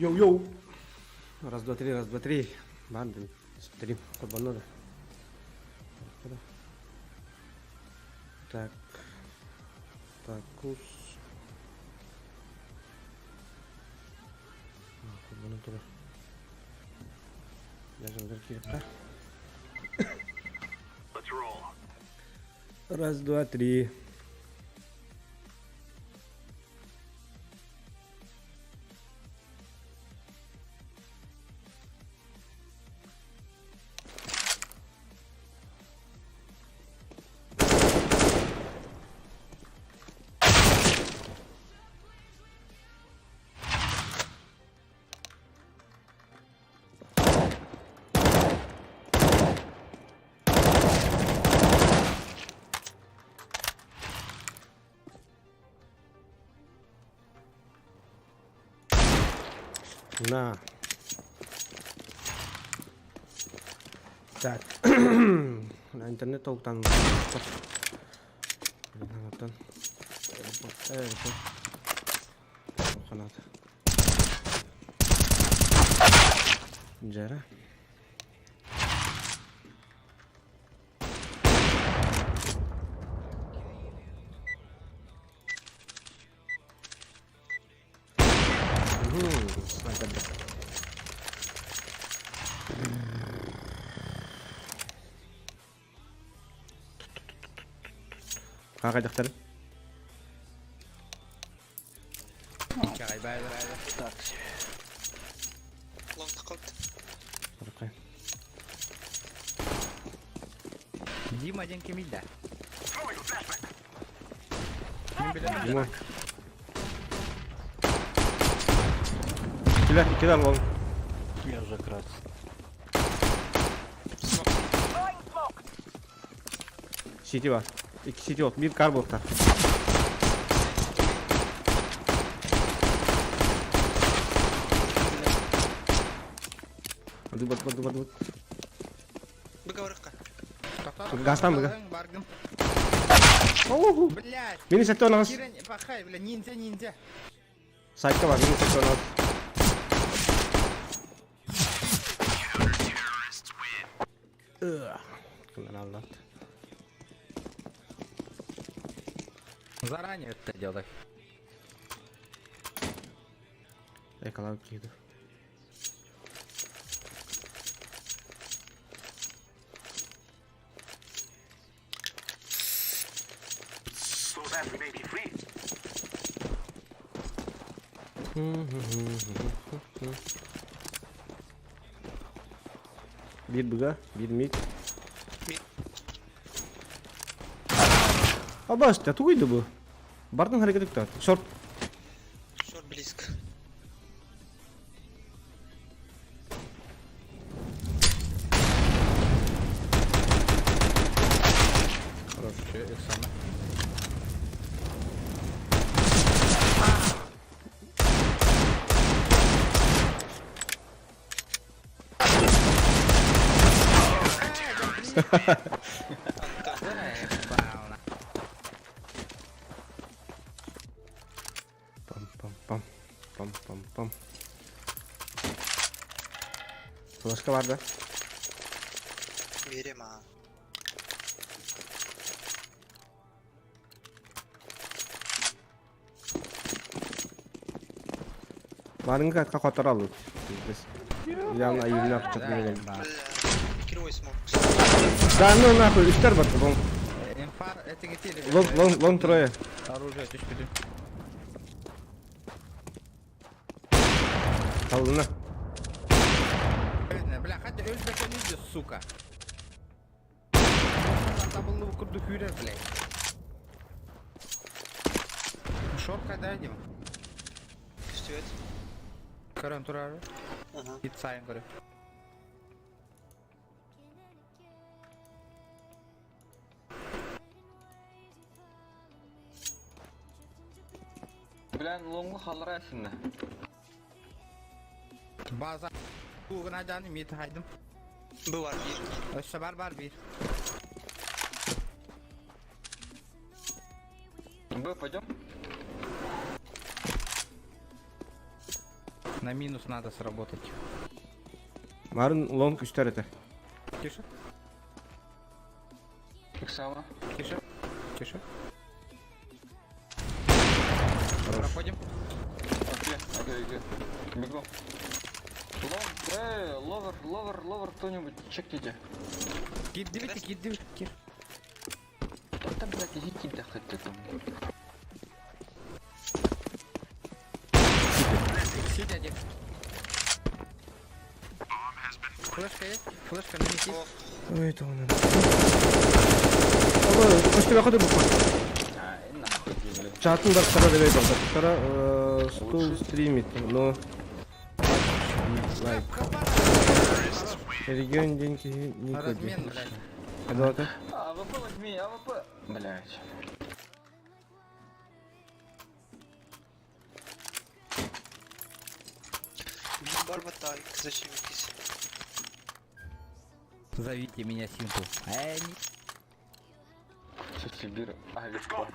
Йоу-йоу! Раз, два, три, раз, два, три. Бан, три. Холбонно да. Так. Такус. Холбонон турар. Даже киириппэ. Раз, два, три. На. Так. Интернет толуктан. Оттон. Канат. Жара. Хаҕайдахтар. Дима диэн кимий да? Дима. Иккилэр, иккилэр лон. Я уже крас. Сити бар. Икки сити от. Биир кар буолта. Дубат, дубат, дубат, дубат. Быговорыкка. Газтан быга. Баргым. Оу. Блять. Мини сетте онаҕас. Кирен, пахай, бля, ниндзя, ниндзя. Сайтка бар, мини сетте онаҕас. Кымнан аллат. Заранее это делай. Эколог киду. Биир быга, биир мид. Мид. Абас, тугуйду бу? Бардын харекет үктат. Шорт. Шорт близко. Хорош, Оксана. Пам-пам-пам. Пам-пам-пам. Флешка бар да? Биэрим аа. Барыҥҥа катка хотор аллыт. Явно айыылаах чат Бля, кривой смог. Да ну нахуй, үстэр батты бом. Инфар, это гетели. Лонг, лонг, лонг трое. Оружие түспүтүм. Талына. Бля, хотя өлбөтөн иди, сука. Табылны курдук хүрэр, блядь. Шорт кайда идем? Көстүбэт. Көрөн турары. Ага. Хит сайын көрө. Билэн лонгу халлара эсиннэ. База Тугун айдааны мит хайдым. Бу бар биир. Өссө бар бар биир. Б, пойдем? На минус надо сработать. Марын long үстэр этэ. Тише. Иксама. Тише. Тише. Проходим. Окей, окей, окей. Бегу. Long, lower, lower, lower, кто-нибудь, чекните. Кидывайте, кидывайте. Да там, блядь, иди да хоть ты там. Сидя один. Флешка есть? Флешка на них есть? Ой, это он. Көстүбэ ходу бу. Ай, нахуй, блядь. Чатын да втора давай был. Втора стул стримит, но лайк. Регион деньги не Размен, блядь. Это АВП возьми, АВП. Блядь. Биир бар батарейка, зачем здесь? Зовите меня Симпл. Эй, Че Сибирь? АВП.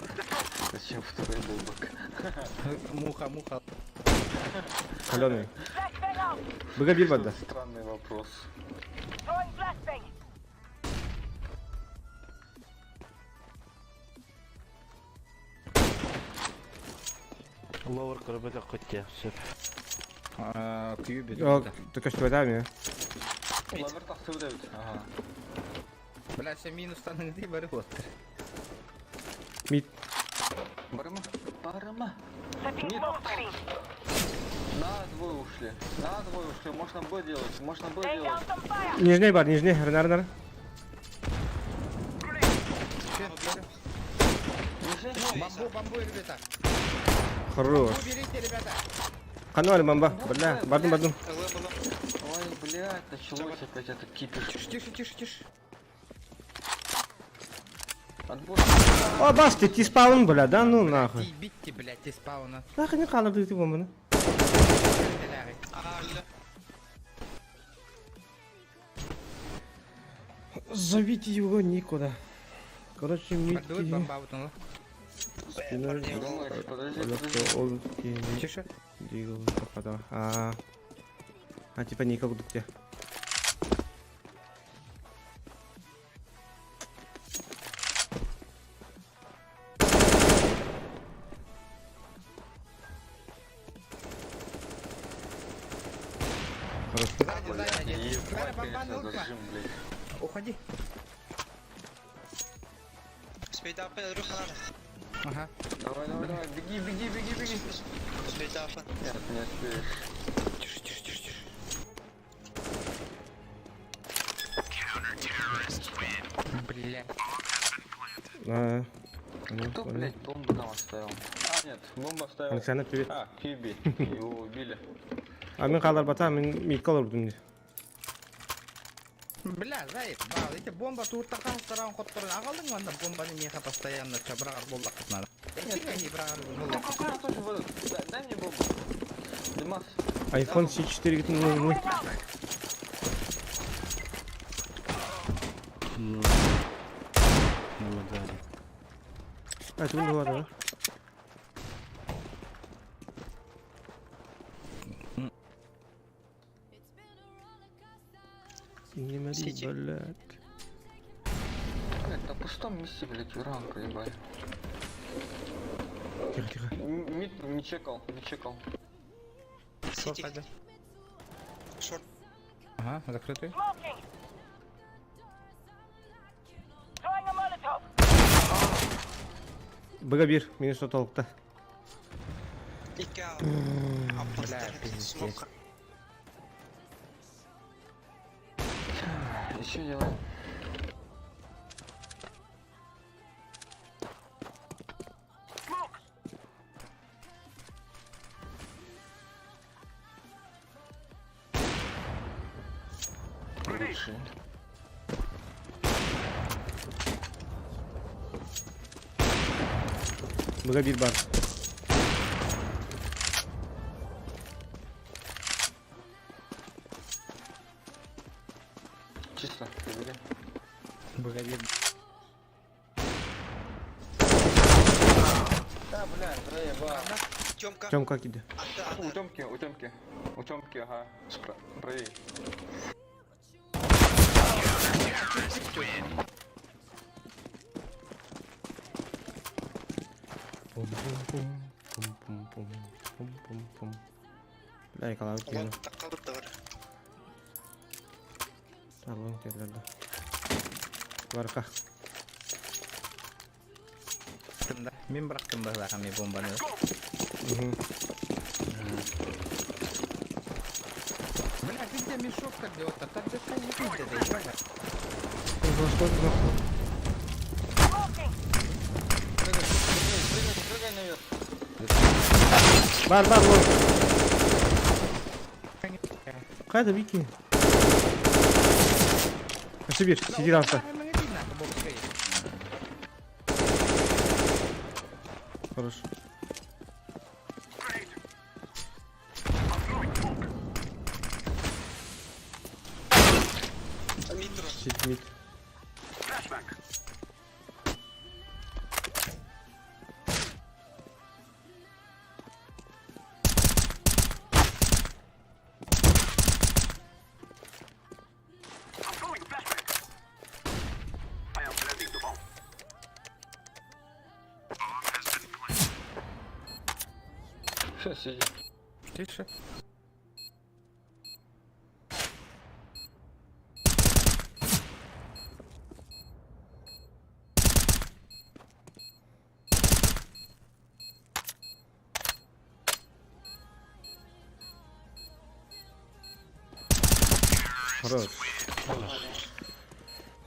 Зачем второй долбок? Муха, муха. Каленый. Быга бир бада. Странный вопрос. Lower көрбөтө көттө. Сөп. Кьюби. Ты көстүбэ да Lower тахсыбыт эбит. Ага. Бля, все минус таныңды бары оттыр. Мид. Барыма. Барыма. Нет. На двое ушли. На двое ушли. Можно Б делать. Можно Б делать. Нижний бар, нижний. Ренар, нар. Нижний. Бамбу, бамбу, ребята. Хорош. Бамбу берите, ребята. Кануали бомба. Бля, бардым, бардым. ЛМ, ЛМ. Ой, блядь, началось опять этот кипиш. Тише, тише, тише, тише. Отбор. О, бас, ты спаун, бля, да ну нахуй. Бейте, блядь, из спауна. Нахуй не қалырды ты бомбаны. А, Л. Зовите его никуда. Короче, мид. Подует бомба вот он. Спиной. Думаешь, подожди, подожди. Ол киһини Тише. Дигл таппата. А, а типа Ника курдук дии. Хорошо. Сзади, сзади один. Ебать, Бля, бомба конечно, на ультра. зажим, блядь. Уходи. Успей тапан, рух надо. Ага. Давай, давай, давай, беги, беги, беги, беги. Успей тапан. Нет, не успеешь. Тише, тише, тише, тише. Бля. А, понял, Кто, понял. блядь, бомбу там оставил? А, нет, бомбу оставил. Александр, привет. А, Киби. Его убили. А мин қалар бата, мин мид қалар бұдым. Бля, заебал. Эти бомба тут такая сторон ход Агалдың ванда бомбаны меха постоянно чабрагар боллақ надо. Не брагар Ну, какой тоже в этот? Дай, дай мне бомбу. Димас. iPhone C4 гитин ну, Ну, да. А, түгін болады, да? Не Сити. блядь. Блядь, на пустом месте, блядь, уран проебали. Тихо, тихо. Мид не чекал, не чекал. Сити. Шорт. Ага, закрытый. Быга бир, минус отолықта. Ика. Бля, пиздец. Смок. Еще делаем. Лучше. Быга бир бар. Чисто, забери. Боговик. Да, бля, заебал. Тёмка. Тёмка киирдэ. Атты, У аты. Тёмки, у Тёмки. У Тёмки, ага. Правее. Пум-пум-пум, пум-пум-пум, пум-пум-пум. Бля, Николай, Лонг қалбыт да бар. Лонг кирлерде. Барка. Да. Мин бырахтым быһылаах эмиэ бомбаны. Бля, где мешок где-то? Так же не видно, да, ебать. Прыгай, прыгай, прыгай, прыгай наверх. Бар, бар, лонг. Қайда Вики? Сибирь, сиди там. Хорош. Мид Сид мид. Все, сиди. Тише. Хорош.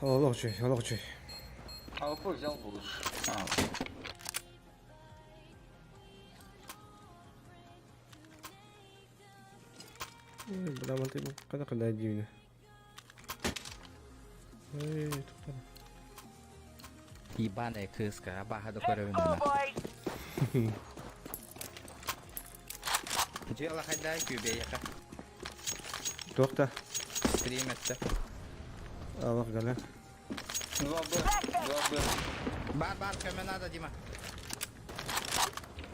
Олох үчүгэй, олох үчүгэй. АВП взял бы лучше. А, Бля, ты когда когда дивно. Эй, тут Ебаная кыска, абаха до коровина. Дьыала хайдай күбэйэхэ. Туохта. Стрим это. Аллах галя. 2Б, 2Б. Бар, бар, көмө надо, Дима.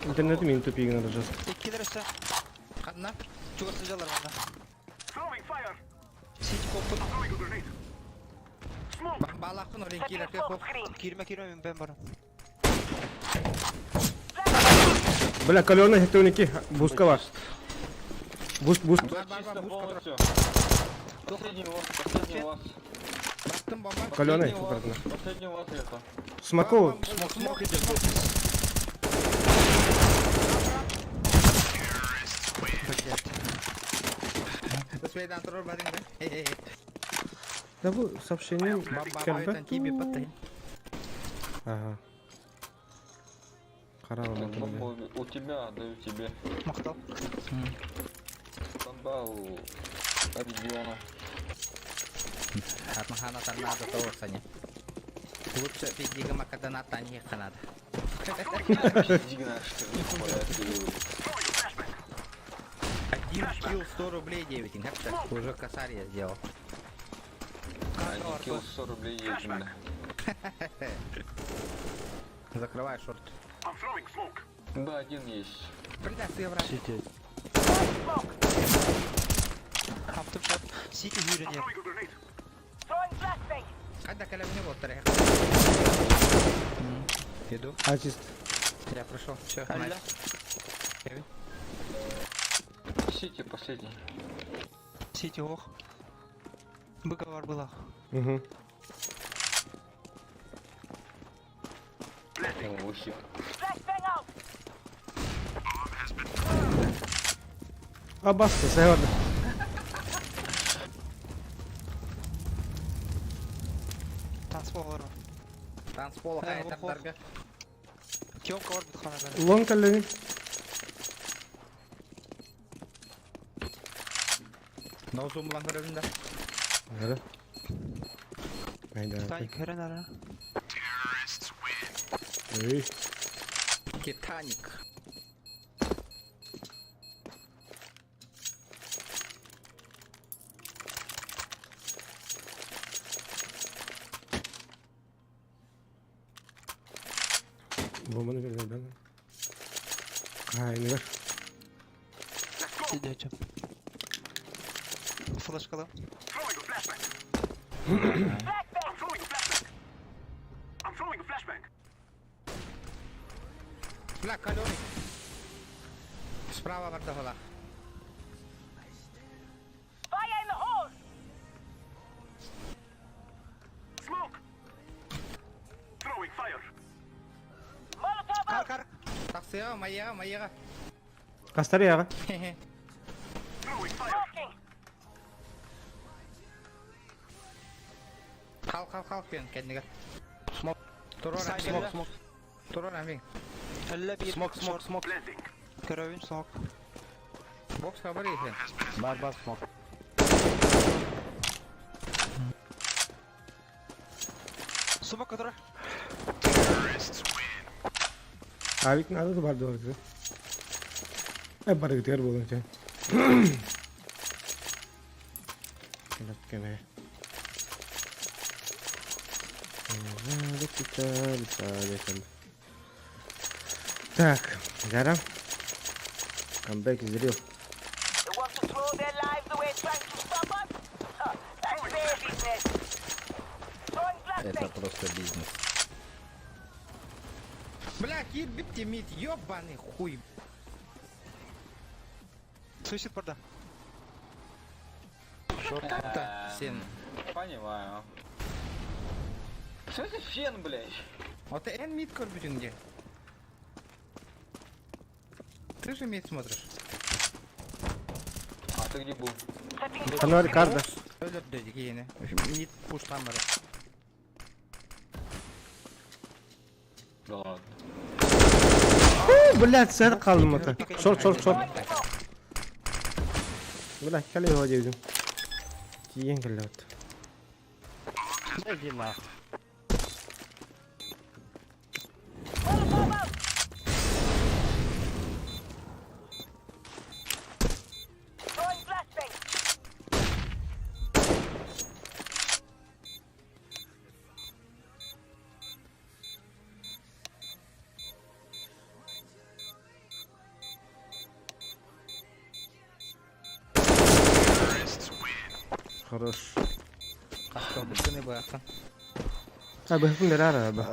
Интернет мин тупик надо жестко. Иккилер өссө. Ханна. Чугас сылдьаллар манна. Сити коппут. Балахын орен киирэ кых. Киирмэ киирмэ мин бэм барам. Бля, каленый хитуники. Буска бар. Буст, буст. Бар, бар, Чисто бар, буска. полностью. Последний у вас, последний у вас. Баттым бомба. Каленый. Последний у вас, последний у вас это. Смоковый. Смок, смок. Блять. Успейдан турар бадың да. Да бу сообщение Баба кэлбэт. тебе патай. Ага. Карал Так, бомбу у тебя, даю тебе. Махтал. Бомба у региона. Атмахана торнадо того саня. Лучше пиздига макадана тани ханада. Пизди наш, ты нихуя себе. Один килл 100 рублей 9. Как Уже косарь я сделал. Один килл 100 рублей едем, да. Закрывай шорт. Да, один есть. Бля, ты враг. Сити. Хаптым шат. Сити хүрен Когда коля мне вот трек. Иду. Артист. Я прошел. Все. Алла. Сити последний. Сити ох. Быковар была. Угу. О, ухи. А баста, сайварда. Танцпол бар. Танцпола Э, хай ох, ох. тардарга. Тёмка бар бит хана. Лонг калени. Но зумлан көрөбүн да. Ара. Айда. Титаник хэрэн ара. Эй. Титаник. Бомбаны берген да. Хаһаайыныгар. Идете. Флешкала. Бля, каленый. Справа барда Кар, кар. Тахсыаҕа, майаҕа, майаҕа. Хастары яҕа? Хал, хал, хал пен кэннигэр. Смок, Турор смок, смок. Турор амин. Әллә бир. Смок, смок, смок. Көрөбүн смок. Бокс хабар иһин. Бар, бар, смок. Смок который. Авик надо бар дуо. Э барыгытыгар буолуон сөп. Кэлэ. Так, Гара. Камбэк is real. They want to throw their lives away trying to stop us? Huh, that's their business. Throwing Это flashbang. просто бизнес. Бля, кир биптемит, ёбаный хуй. Суицид барда. Да, сен. Понимаю. В смысле фен, блядь? Вот эн мид көрбүтүн где? Ты же мид смотришь. А ты где был? Setting Анар карда. Өлөрдө кийини. Мид пуштан бары. Да ладно. Блядь, сэр қалдым ата. Шорт, шорт, шорт. Бля, кэлэ его дедим. Тиен кэлэ вот. Иди нахуй. Molotov out. Throwing flashbang. Хорош. Кастолбукны баактан. А, бэхпин дэрара ба.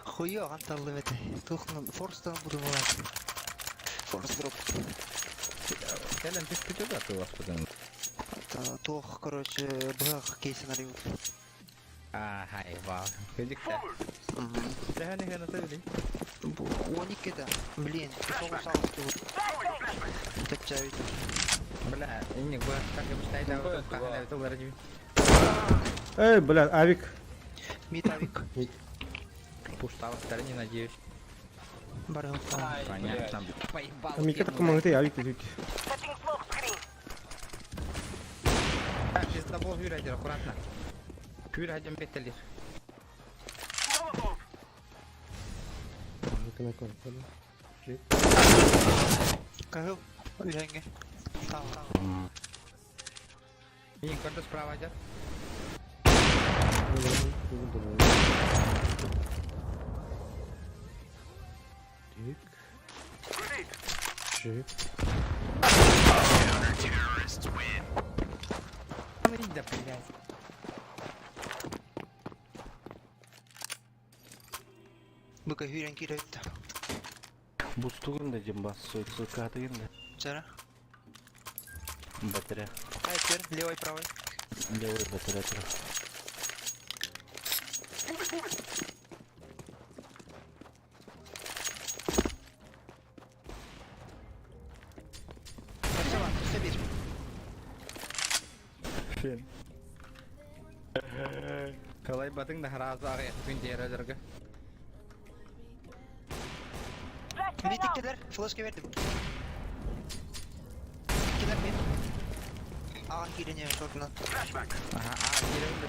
Хуё, анталлы бете. Тухнан форстан буду бывать. Форс дроп. Кэлен түспүтү да ты васпытын. Это тух, короче, бах кейсен аривут. А, хай, вау. Көдүктэ. Тэхэни хэна тэбили. Оникке да. Блин, соғыс алып тут. Тепчавит. Бля, инник бу как обычно да кахана бит олар Эй, блядь, авик. Мид авик. Пушталыктары не надеюсь. Барыл. Ай, Понятно. блядь. Поебал. Мика такому ты авик тут. Setting smoke screen. Так, пиздобол хүрәдер, аккуратно. Хүрәден беттелер. Кагыл. Үйренге. Там, там. Мин көрді справа дер. Так. Чик. Да, блядь. Быка хүрен кирәйтті. Бустугун да дем бас, суйцукатыгын да. Жара. Батарея. А теперь левой, правой. Левый батарея. тур. Красава, все бир. Фен. Калай батың да харазы ағай күн дерелерге. Flashbang out. Митиккелер, флешка бердим. Килер мид. Аған кирене шортынан. Ага, а, деревде.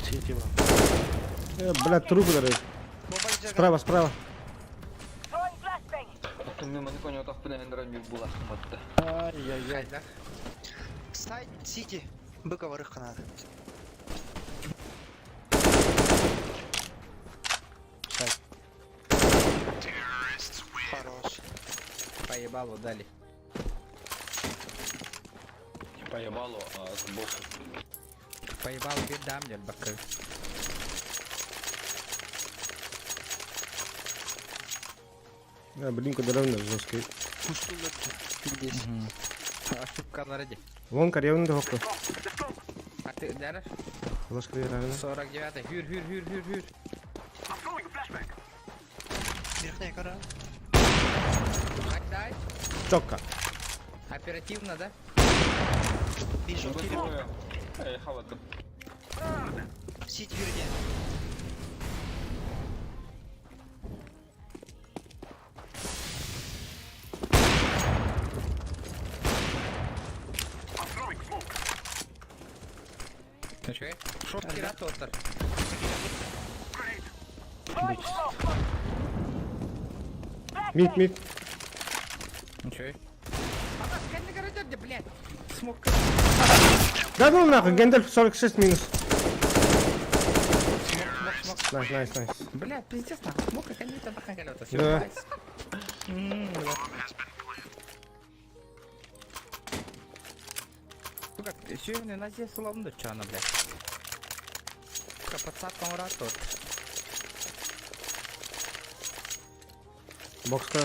Сити бар. Э, блядь, трупы даже. Бомба жага. Справа, справа. Throwing flashbang. Потом мимо не понял, так пына була хматта. Ай-яй-яй. Хайда. Сайт Сити. Быка барых канады. Сайт. Хорош. Поебалу дали. Не поебалу, а сбоку. Поебалу бир дам дел бакы. Да, блин, куда равно жесткий. Пустулар пиздец. Ошибкалары ди. Вон карьерный дохокко. А ты даришь? Флешка верно. 49 Хүр, хүр, хүр, хүр, хүр. Верхняя кора. Дай. Четко. Оперативно, да? Вижу. Эй, хават. Сити вернее. Үчүгэй. Шорт кират отыр. Throwing smoke. Мид, мид. Үчүгэй. Ага, кэнни көрөдөр блядь. Смок. Да ну нахуй, Гэндальф 46 минус. Смок, смок, смок. Найс, найс, найс. Бля, пиздец нахуй. Смок, как они там нахуй Все, Да. найс. Бля. Сука, сүйүнү назе суламды чана, блядь. Сука, подсадка урат тут. Бокска.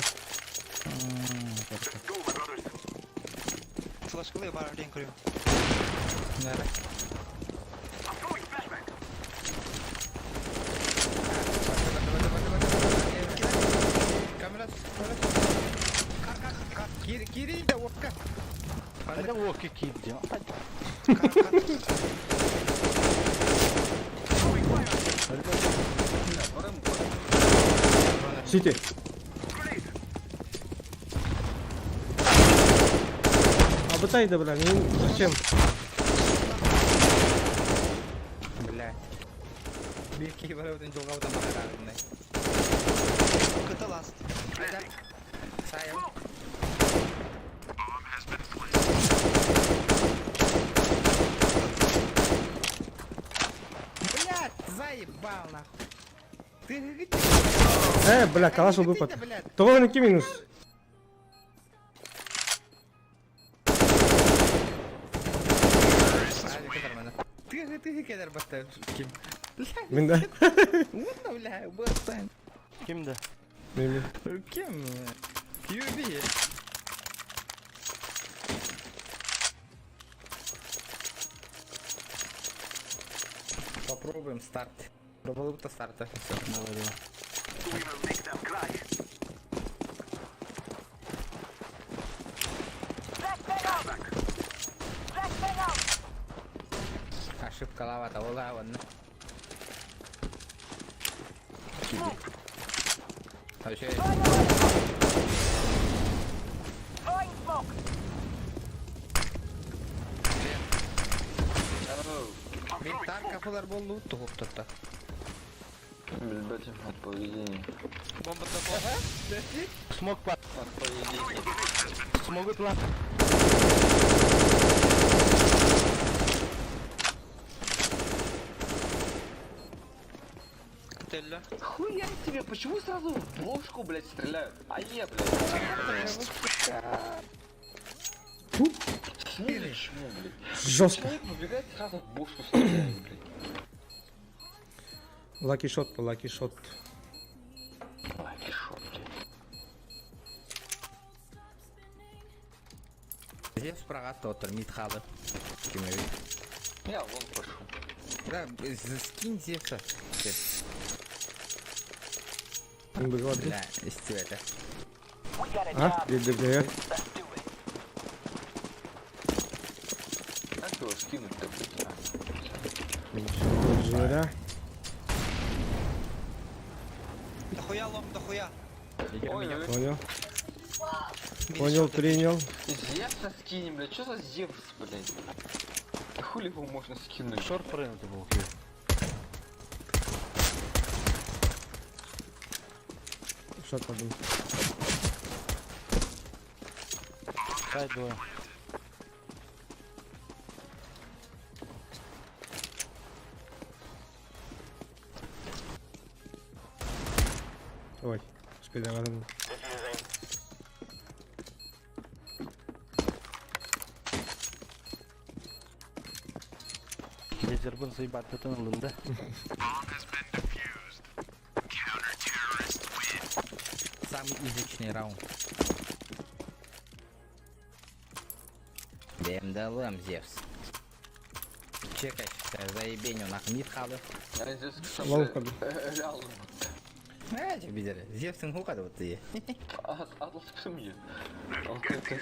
Флешкалы бар ден көрем. Нары. Камера, камера. Кири, кири, да, опка. Это локи кидде. Кар, кар. Сити. А бытай да, бля, ну зачем? Блядь. Бир киһи барабытын жолға барарындай. КТ ласт. Сайым. Блядь, заебал нахуй. Ты Бля, калаш выпад. Того на минус. Ты ты кедер батта ким. Мин да. Уна бля, бастан. Кимде? Мин. Ким? QB. Попробуем старт. Пробовал будто старта. Все. Давай, давай. Flashbang out. Flashbang out. Ошибка лава того ладно. Вообще, Throwing smoke. Бир тар кафелар болду, тугуп турду. Билбетим от поведения. Бомба да Смог па. От поведения. Смогут ла. Телля. Хуя тебе, почему сразу в бошку, блядь, стреляют? А е, блядь. Снизу чмо, блядь. Жестко. Человек выбегает, сразу в бошку стреляет, блядь. Лаки шот, лаки шот. Лаки шот, блядь. Здесь прагат отыр, мид халы. Ким Я вон пошел. Да, скинь Зевса. Бля, Бля, истебете. We got a А, job. где, где, Let's do it. Как его скинуть-то, блядь? а? Инженера. Дохуя лом, дохуя. Ой, ой, Понял. Понял, принял. Зевса скинем, блядь. Что за Зевс, блядь? Хули его можно скинуть? Шорт прыгнуть был. Шот подум. Пять двое. Ой, успели. Телевизорбын сыйбаттытын ыллым да. Самый изичный раунд. БМДЛМ Зевс. Чекай, заебень, нахуй мид халы. Я здесь Ловко, кстати, реально. Эти видели. Зевсин хукады вот ты. Атлас мне. Он как-то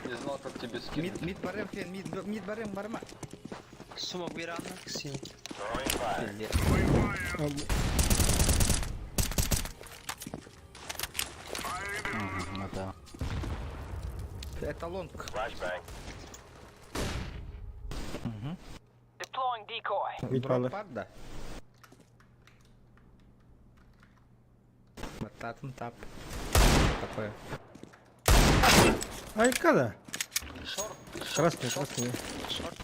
не знал, как тебе скинуть. Мид, мид барым, фен, мид, мид барым, барма. Смог бирана, синий. Пиздец. А, Ну да. Это лонг. Deploying decoy. Мид Дроп палы. пад, да? Бататом тап. Такое. Айка да. Шорт, Красный, красный. Шорт.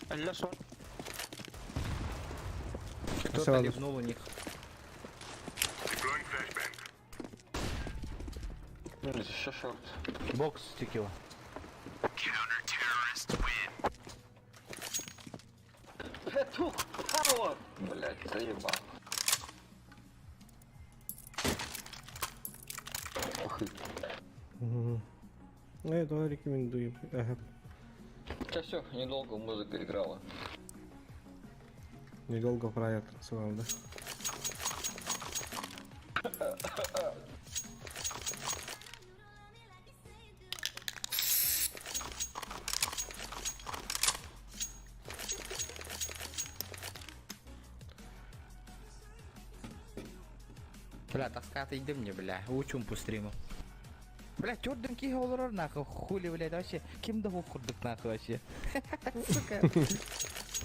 Алло, шорт. Кто-то Сразу. ливнул у них. ну или еще шорт. Бокс текила. Петух, пауэр! Блять, заебал. Ох, и Мгм. Ну, я тоже рекомендую. Ага. Сейчас все, недолго музыка играла. Недолго фраер танцевал, да? Бля, таскаты иди мне, бля. Учум по стриму. Бля, тёрдым киһи олорор нахуй, хули, блядь, вообще. Ким да курдук нахуй вообще. Сука.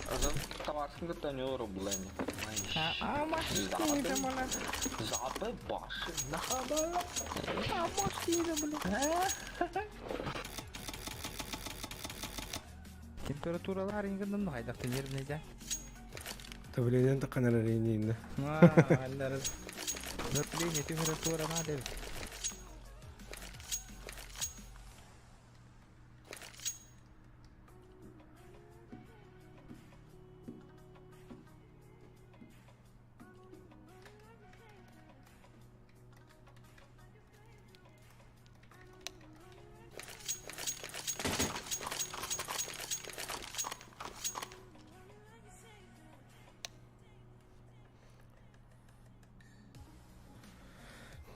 А за тамарским тонёру, блин. А, а, машины, бля. Запы баши. А, машины, бля. Температура ларингынан ну хайдахты нервный да. Давление такая рейнин, да? А, аллар. Давление, температура надо.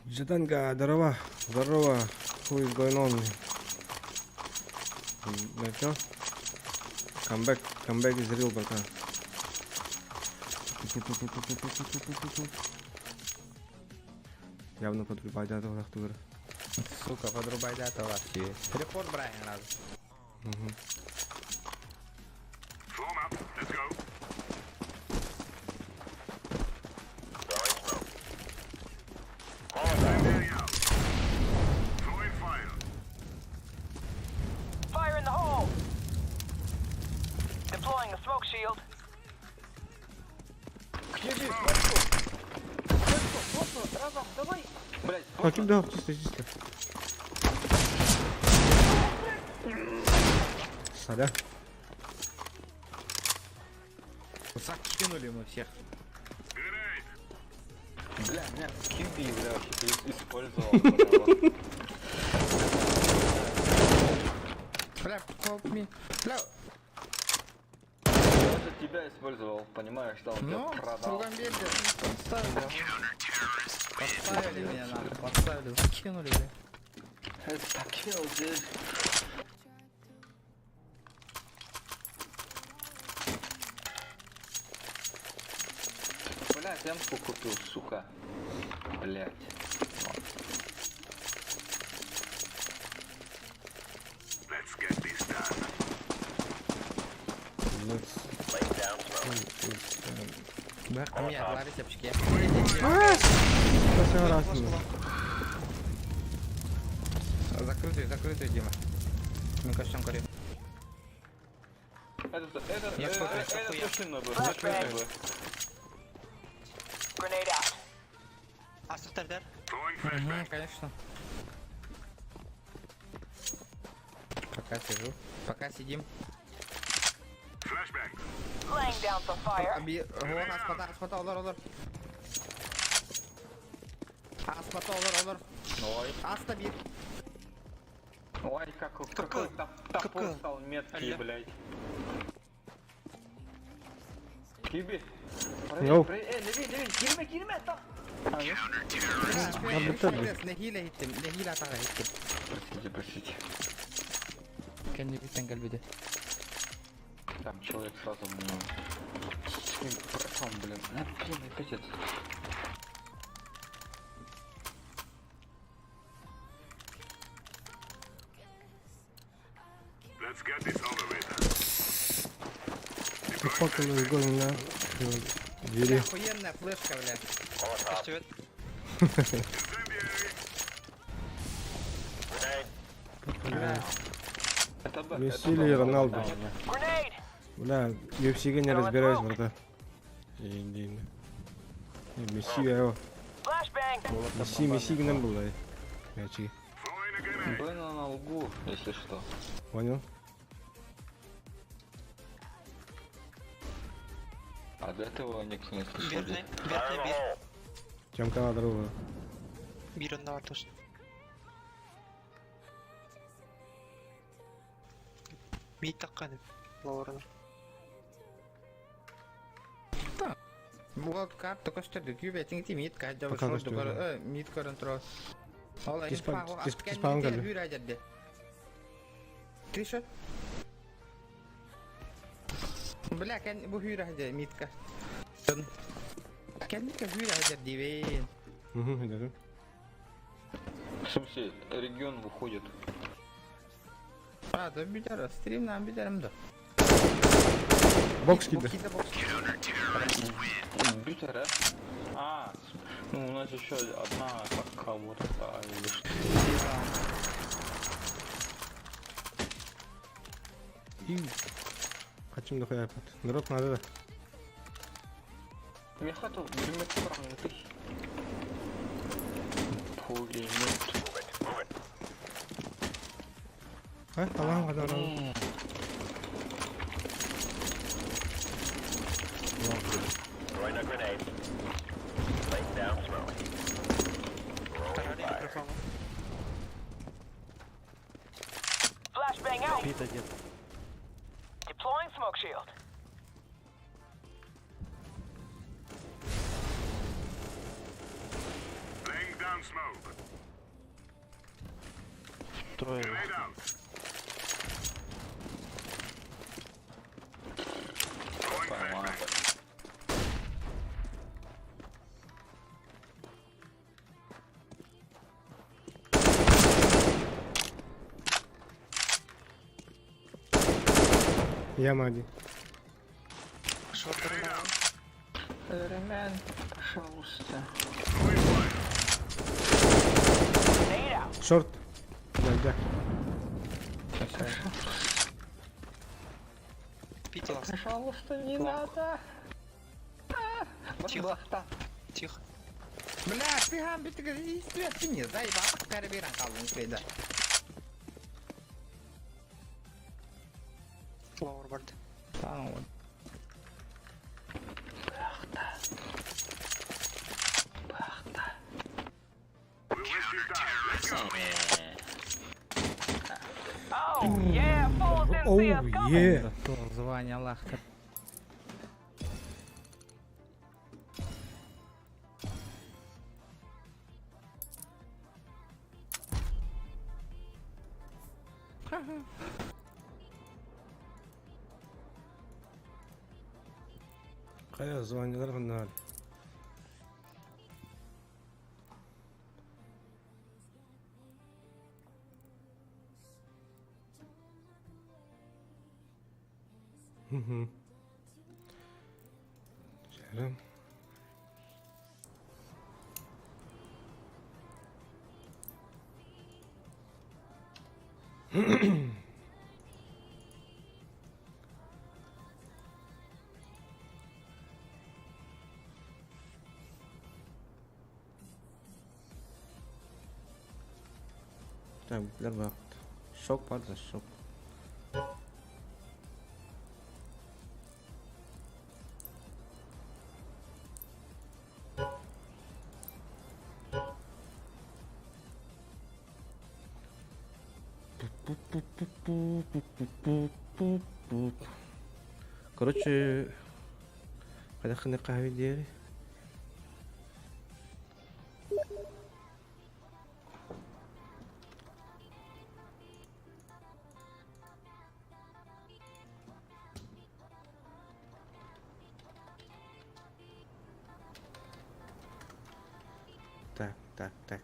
Джеданга, здорово, здорово. Who is going on? Ну чё? Comeback, comeback is real, братан. Явно подрубай, да, тур. Сука, подрубай да, то вообще. Репорт Брайан раз. Fire in the hole. Deploying the smoke shield. Блять, А, кем да, чисто, чисто. Сада. Закинули мы всех. бля, меня Кьюби, бля, вообще использовал. бля, Бля, help me. Бля, Я же тебя использовал, понимаешь, что он ну, тебя продал. в другом месте. Подставили. Подставили меня нахуй, подставили, закинули, бля. Это kill, dude. Блять, эмку купил, сука. Блять. Let's... Бля, а меня отварить очки. Спасибо, раз. Закрытый, закрытый, Дима. Ну костюм горит. Это, Я купил, это хуя. пушина бы, пушина бы. Grenade out. Астер, Угу, конечно. Пока сижу. Пока сидим. Laying down some fire. Биир оһуох аспата аспата олор олор. Аспата олор олор. Ой, Аста биир. ой, как, какой топор Какой? стал меткий, блядь. Киби. Йоу. Эй, леви, леви, кирме, кирме, там. А, нет? Бітті. Нэһиилэ иһиттим, нэһиилэ атаҕа иһиттим. Простите, простите. Кэннибиттэн кэлбитэ. Там человек сразу мне с таким префом, блин. А, блин, опять это. Fucking going на двери. Охуенная флешка, бля. Привет. Это Б, Месси это Б. или Роналду? Grenade. Бля, UFC-ге не разбираюсь, брата. Енді енді. Месси, я Flashbang. Месси, Месси гынан был, да. Мячи. Б на налгу, если что. Понял? А до этого никто не слышал. Верный, верный бир. Тёмка друга. Бир онда бар точно. Мид таққан лауырына. Бугал карта көстөрдү күүбэ тиңти мит кайда Пока шорду көстөрдү. көр э мит көрөн тура. Ол Киспан кэлли. Хүрэ жерде. Тише. Бля, кен бу хүрэ жерде митка. Кенники хүрэ жерде дибин. Угу, идём. В смысле, регион выходит. А, да бүтэр, стримнан бүтэрим да. Бокс киді. Киде бокс. Битер, а? А, ну у нас еще одна пока вот это или что. Качым да хуя Дроп надо да. Меха тут пулемет. Пулемет. А, Аллахым қадар Аллахым. Тарали микрофон. Flashbang out. Пит один. Deploying smoke shield. Трое. Поймал. Яма один. Шордермен. Ремень, пожалуйста. Grenade out. Шорт. Да, да. Пит ласт. Пожалуйста, не надо. Тихо. Тихо. Бля, ты хам бит истүөттүн заебал карабиран калдың күйдө. Лауыр барды. Tamam. Oh, yeah, fools didn't Оу, see us coming. е. Звание Аллаха. Қая званиялар қандай. Мгм. Жарым. Так, билер бак. Шок бар да, шок. Короче, хайдах гыныахха диэри. Так, так, так.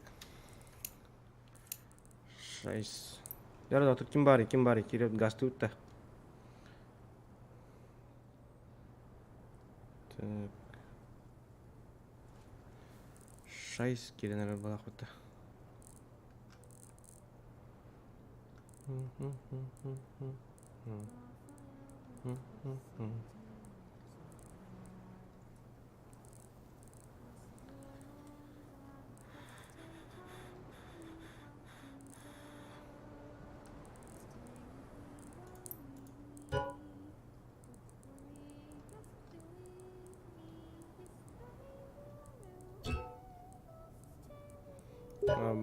Шесть. Ярда тут ким бар, ким бар, киреп газ тут. Так. Шесть кирен эрэр буолаахпыт.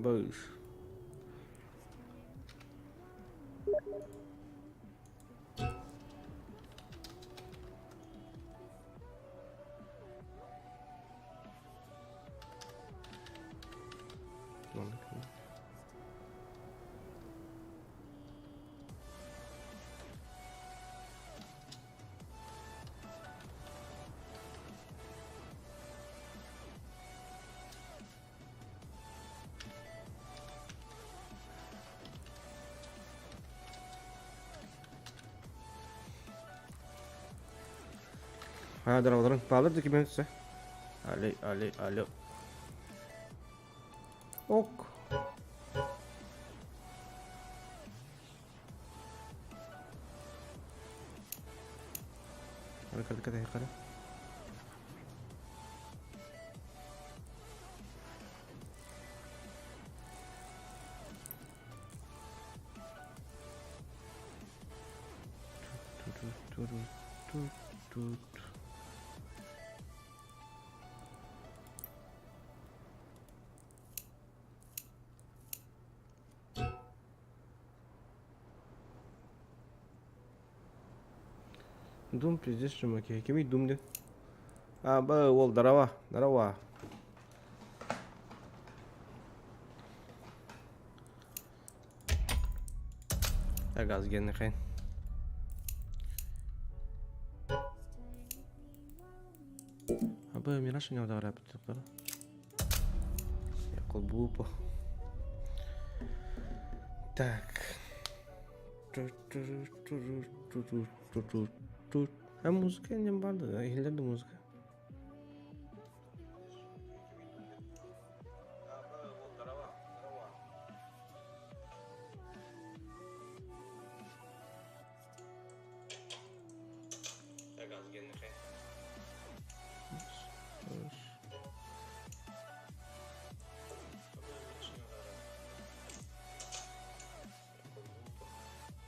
Быш. Ha, дороголорун паалар да кимэн түсэ. Али, али, алло. Ок. Қара, қара, қара. Дум пиздец шумаки. Кими дум де? А, ба, ол, здорово, здорово. Газ геннехен. Аба, мираш не удара бит. Колбупо. Так. А музыка не барды, да, иһиллэр да музыка.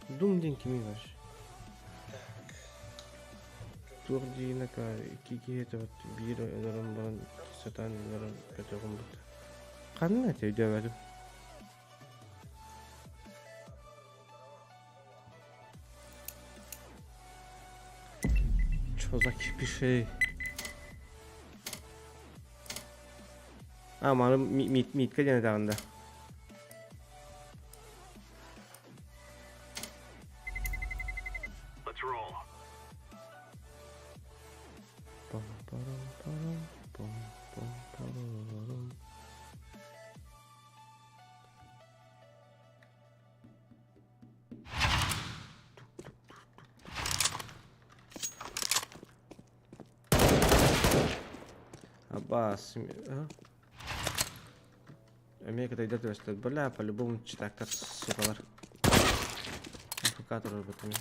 Дум диэн кимий ваш? Туох диина икки киһи биир өлөрөн баран сатаан өлөрөн көтөҕүм бут. Ханна эти өйдөөбөтүм. Чё за кипишей? А, маны митка диэн этаҕын да. Абас. Америка тогда то бля, по-любому читактар, сукалар. Афкатор работами.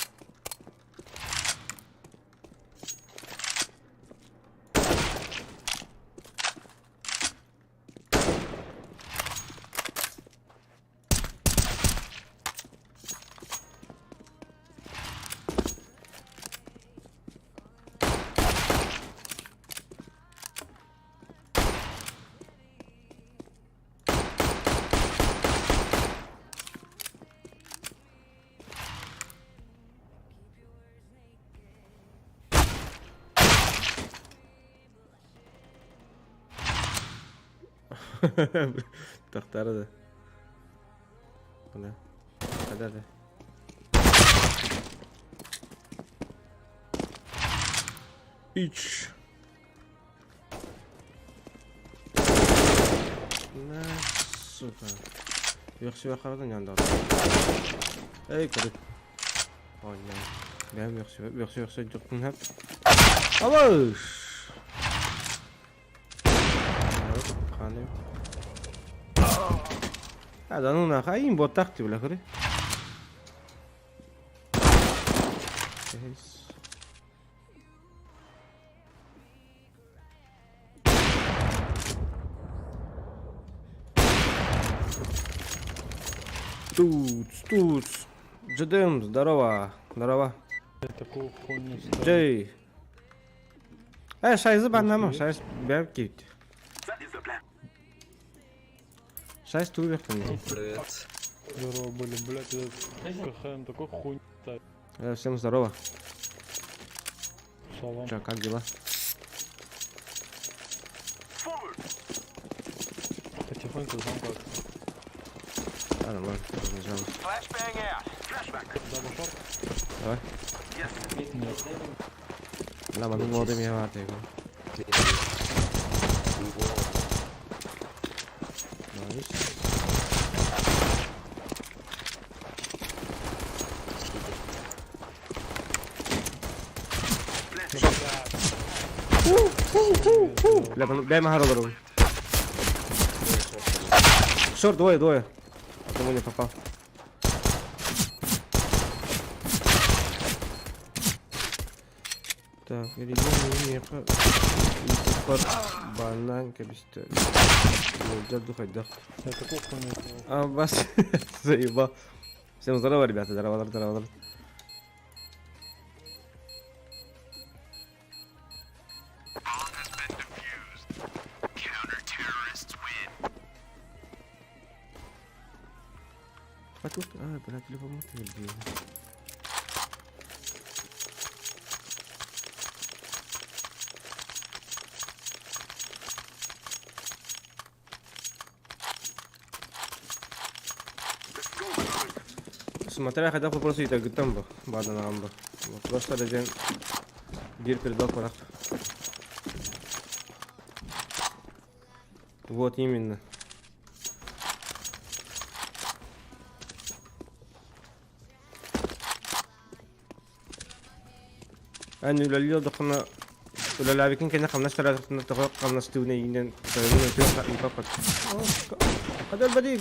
Тахтары да. Бля. Да, да. Ич. На, сука. Үөхсүбэххэ ньандар. Эй, көрүк. Оонньоон. Бэйэм үөхсүбэ, үөхсү-үөхсү дьоппун хэп. Абыш! Ханым. А, да ну нахуй, им вот так ты, бля, көрү. Туц, туц. Джедем, здорово. Здорово. Такую хуйню ставят. Джей. Э, шайзы баннама, шайз бэм кит. Шайз туу бэхтэн. Привет. Здорово были, блядь, этот КХМ такой хуйню ставит. Э, всем здорово. Салам. Чё, как дела? Потихоньку сам как. Да, нормально, разбежалась. Double short? Давай. Нет. Да, манны молодым я ватайго. Nice. Бля, бля, махар олору. Шорт, двое, двое. Одному не попал. Так, перейдем бананка без Я такую хуйню сделал. А, бас, заебал. Всем здорово, ребята, здорово, здорово, здорово. А тут, а, блядь, любому ты блин. Смотря когда вопрос и так там был, бада нам был. Просто один бир передал парах. Вот именно. Эн үлэлии олдоххуна үлэлээбиккин кэннэ хамнас төлөөтөххүнэ тоҕо хамнастыыбын эйигинэн тойонун өтүөн ыыппаппат. Хадал бади.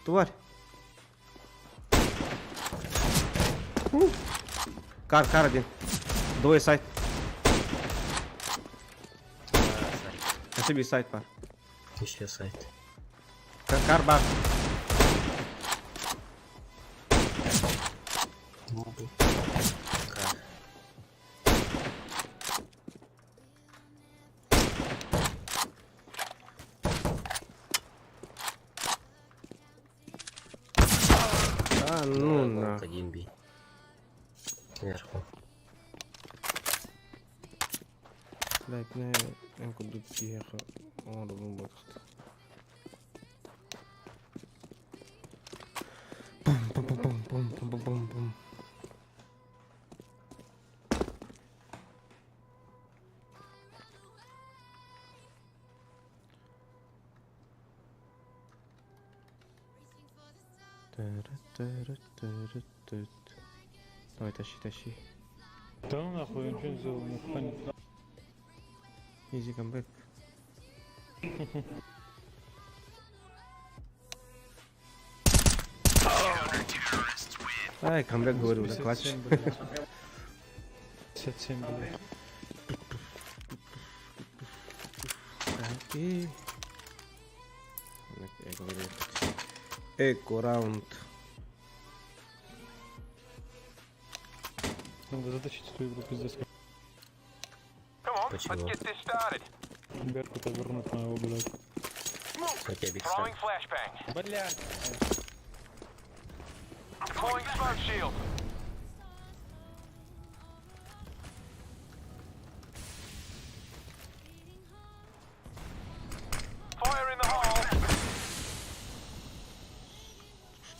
Тварь. Кар, кар один. Двое сайт. Спасибо, сайт пар. Еще сайт. Кар бар. Кар. А, ну на. Один би. Сверху. Блять, не, эн курдук киһиэхэ оҥоробун буолбатах. Пум-пум-пум-пум-пум-пум-пум. Давай, тащи, тащи. Да ну нахуй, я ничего не сделал, нихуя не. Easy comeback. Ай, камбэк говорю, да, клатч. 57, блядь. 57, блядь. Так, и... Я говорю, Эко раунд. Надо затащить эту игру, пиздец. Почему? Беркута вернуть моего, блядь. Хотя биг стар. Блядь!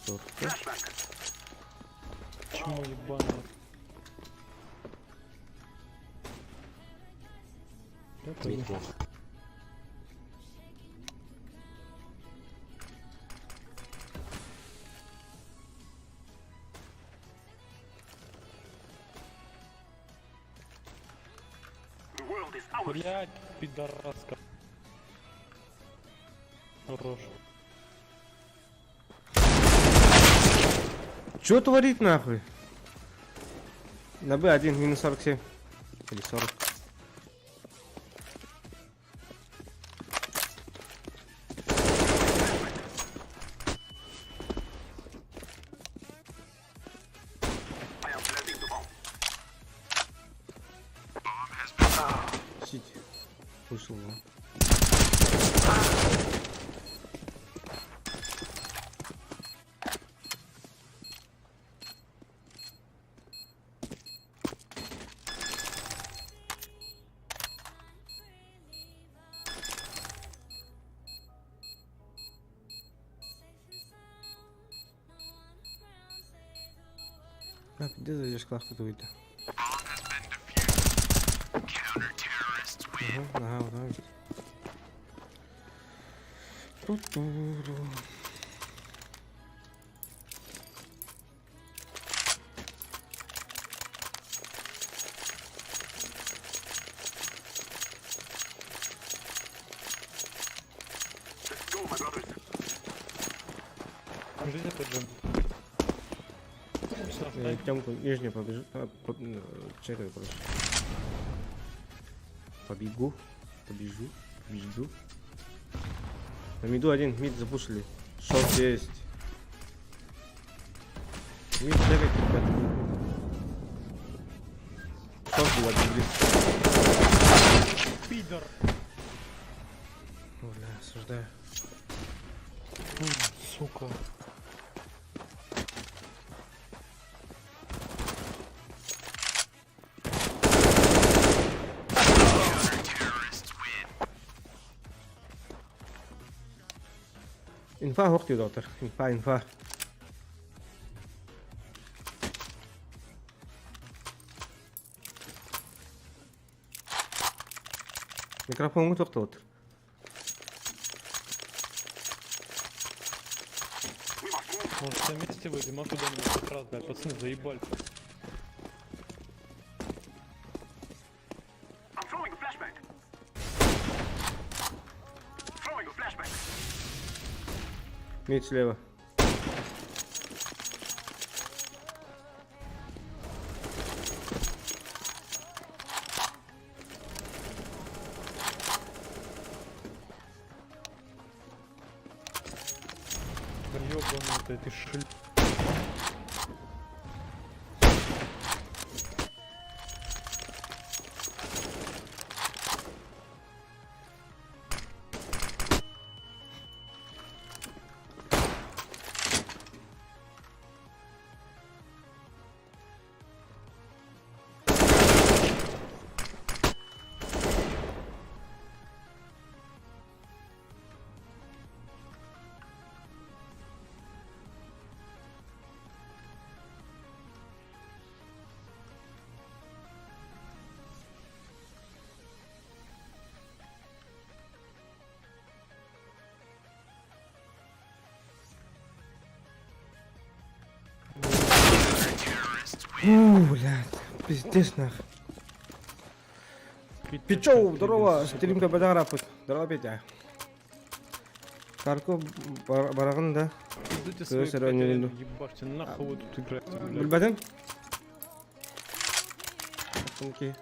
Торта. Чмо ебаное. Я пойду. Блять, пидораска. Хорош. Чё творит нахуй? На Б1 минус 47. Или 40. Сить. Вышел вон. Бля, где зайдешь класс тут выйти? Ага, ага, вот так. Ту-ту-ру. Жизнь это джем. Тёмку нижнюю побежу. А, по, чекаю, короче. Побегу. Побежу. Побежду. На миду один, мид запушили. Шорт есть. Мид чекайте, ребята. Шорт был один, блин. Пидор. Бля, осуждаю. Сука. Инфа хоқ доктор. Инфа, инфа. Микрофоҥҥа тохтоотур. Может, все вместе выйдем, а куда-нибудь хоть раз, блядь, пацаны заебали. Мид слева. Ёбаный ты шлю. Фу, блядь, пиздец нах. Пичоу, здорово, стримка бадарапут. Здорово, Петя. Карко барагын да. Идите свои ебашьте, нахуй вы тут играете, блядь. Билбэтим? Окей.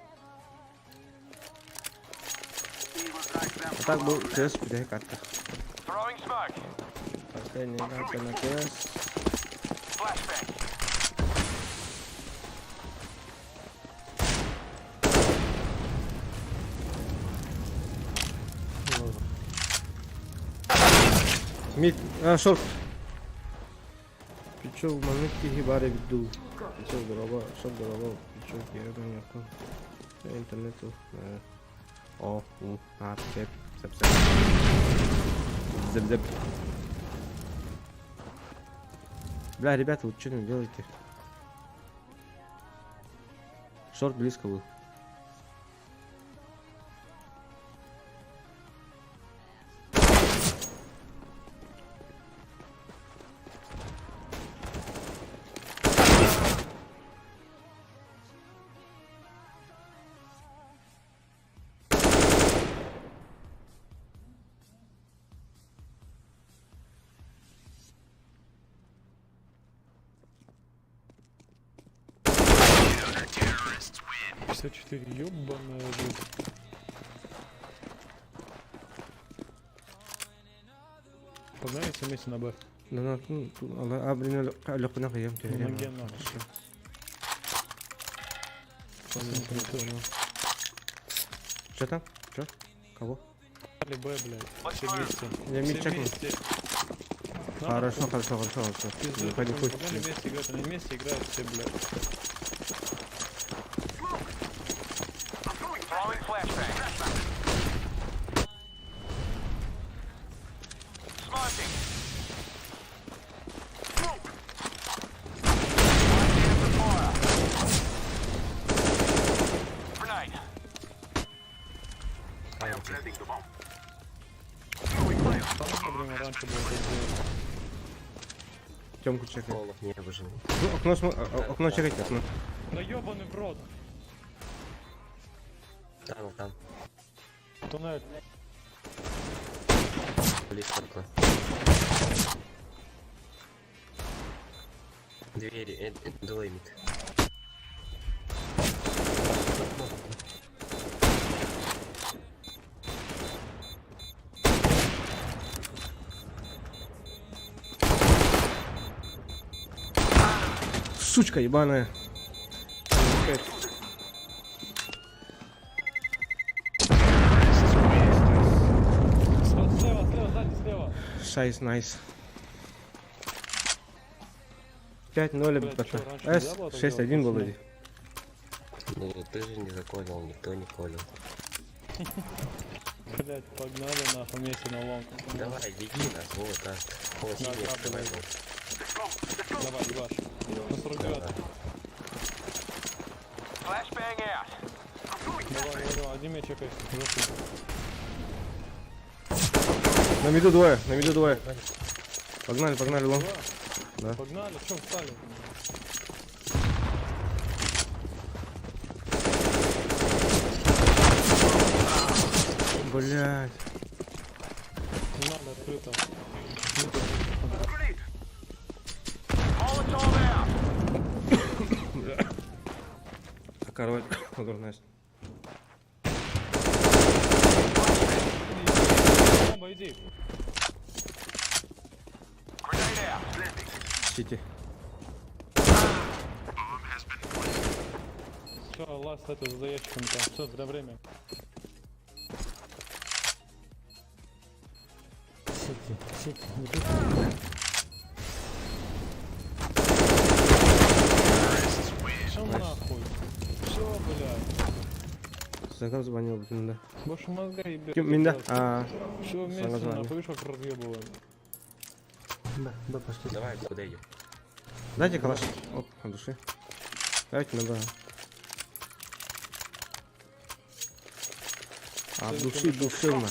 А так был КС бүтэй карта. Последняя карта на КС. Мид, а, шорт. Пичок, маннык киһи баар эбит дуу. Пичок, дорообо, шорт дорообо, пичок, киһи якын. Интернет О, у, а, сеп, сеп, сеп. Зеп, зеп. Бля, ребята, вы что там делаете? Шорт близко был. 54, ёбаная жизнь. Погнали все вместе на Б. Да, на, ну, а, блин, легко нахуй, На ноге нахуй. Что там? Что? Кого? Б, блядь. Все вместе. Я мид Все чекнул. вместе. Хорошо, хорошо, хорошо, хорошо. Пизду, Не паникуй. Погнали вместе играть, они вместе играют все, блядь. Там, блин, раньше было это сделать. Тёмку чекай. Олаф не выжил. Ну, окно, окно чекайте, окно. Да ёбаный в рот! Там, там. Туннель. Близко окно. Двери, двое мид. Сучка ебаная. Слева, слева, сзади, слева. Шайс, найс. 5-0, Блядь, братан. чё, раньше нельзя С, было так 6-1 делать, был пацаны? вроде. Ну ты же не заколил, никто не колил. Блять, погнали нахуй вместе на long. Давай, веди нас, вот так. О, Да, синий да, открывай блядь. был. Давай, ебашь. На 49. Давай, давай, давай, один меня чекай. Жёсткий. На миду двое, на миду двое. Погнали, погнали, long. Да. Погнали, чё встали? Блять. Не надо, открыто. Король, дурная. Бомба, иди. Сити. Все, last это за ящиком там. Все, на время. Сити, сити, не тут. Все нахуй. Все, блядь. Сагам звонил, блин, да. Больше мозга ебет. Кем, Минда? А, Все вместе звонил. нахуй, видишь, как разъебываем. Б, Б пошли. Давай, куда идем? дайте калаш. Оп, от души. Давайте на Б. От души душевно.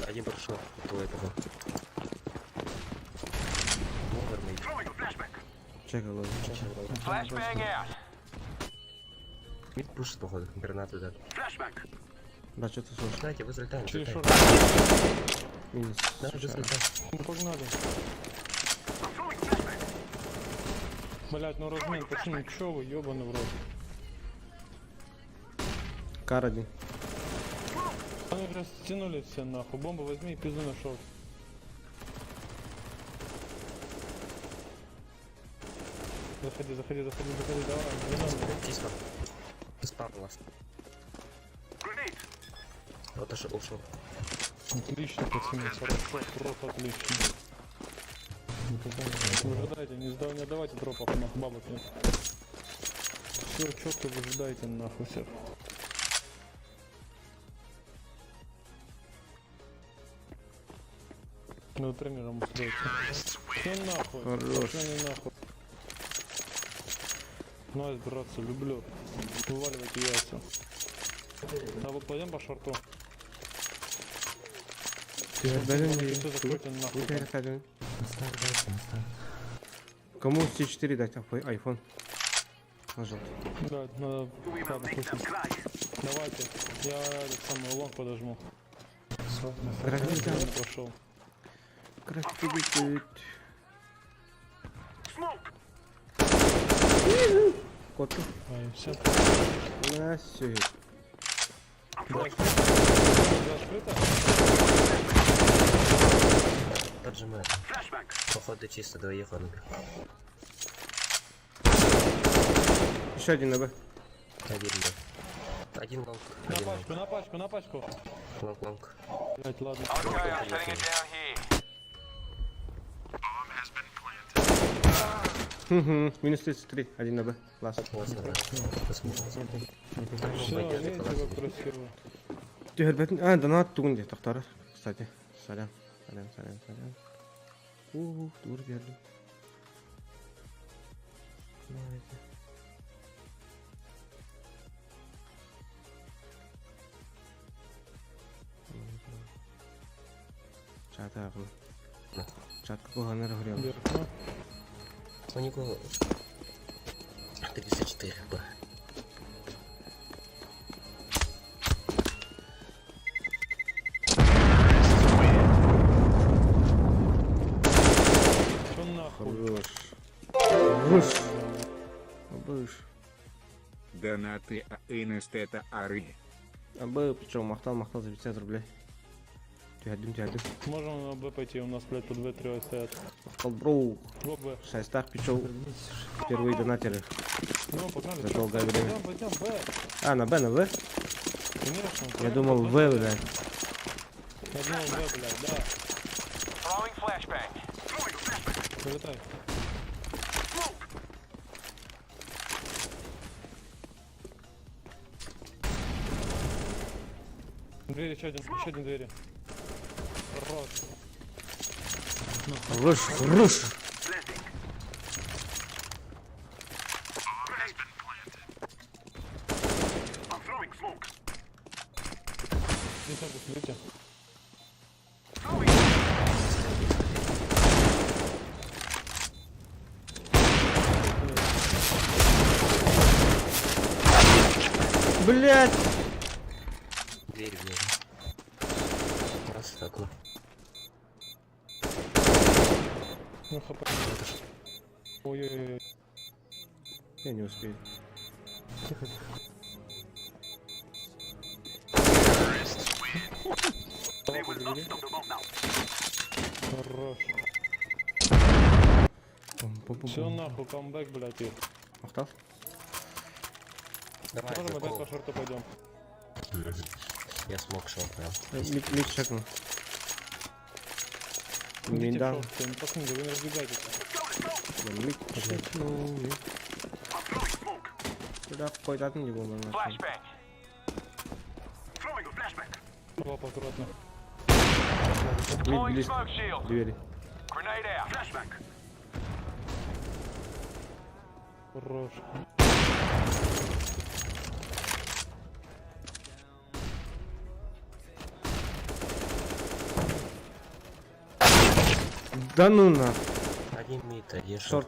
Один прошел, твой этого. Овермейт. Чекай, ладно. Мид пушит, походу, гранату дали. Да, что-то слышно. Знаете, вы взлетаем, Через взлетаем. шорт. Минус. Да, уже взлетаем. Ну погнали. Блять, ну размен, пацаны, чё вы, ёбаный в рот. Кар один. Они уже стянули все нахуй. Бомбу возьми и пизду на шорт. Заходи, заходи, заходи, заходи, давай, не надо. Тисно. Спам у вас. Вот ушел, ушел. Отлично, пацаны, хорошо, просто отлично. Выжидайте, не, сдав, не отдавайте дропов, нахуй, бабок нет. Все, четко выжидайте, нахуй, всех. Надо тренером устроиться. Все нахуй. Хорош. Пошли они нахуй. Nice, братцы, люблю. Вываливайте яйца. А вот пойдем по шорту. Түһэрбэтин дии. Все закройте нахуй. Бу түһэрбэтин. Кому C4 дать айфон? Нажал. Да, надо... Ладно, пусть. Давайте. Я этот самый long подожму. Граффити. Я не прошел. Граффити. Кот. Ай, все. На все. Открыто? Поджимай. Походу чисто двоих он. Еще один на Б. Один был. Один long. На Один long. пачку, на пачку, на пачку. Long, long. Блять, ладно. Long прилетел. Угу. Минус 33. Один на Б. Класс. Вот сюда. Посмотрим. Все, Пойдет, видите, класс. как красиво. Түһэрбэтин. А, донат тугун дии тохтор. Кстати. Сорян. Сорян, сорян, сорян. Ух, тур бердим. Давайте. Чат ағын. Чатка куханар хурям. Вверх, ну. У него 34 хп. Чё нахуй? Хорош. Хорош. Абыш. Донаты Аинестета Ары. Абы, причем махтал, махтал за 50 рублей. Түһэрдим, түһэрдим. Можем на Б пойти, у нас, блядь, тут В3 стоят. Махтал, бро. Го Б. Шайстах пичел. Первые донатеры. Ну, погнали. За долгое время. Пойдем, пойдем, Б. А, на Б, на В? Конечно. Я думал В, блядь. Я думал В, блядь, да. Залетай. Двери, еще один двери. Хорош. Хорош, хорош. Десятку смотрите. Блядь. Дверь в ней. Раз, окно. Ну, хп. Ой-ой-ой. Я не успею. Тихо, тихо. Хорош. Пум-пум-пум. Все нахуй, камбэк, блядь, их. Махтал. Давай, Можем опять закол. по шорту пойдем. Я смог шел прям. Mid, mid чекну. Идите в Мид, да. шорт, ну, пацаны, вы не разбегайтесь. Я mid чекну. Mid. Куда қойдатын не болмай. Лапа, аккуратно. Mid близ двери. Хорош. Да ну на. Один mid, один short. Short.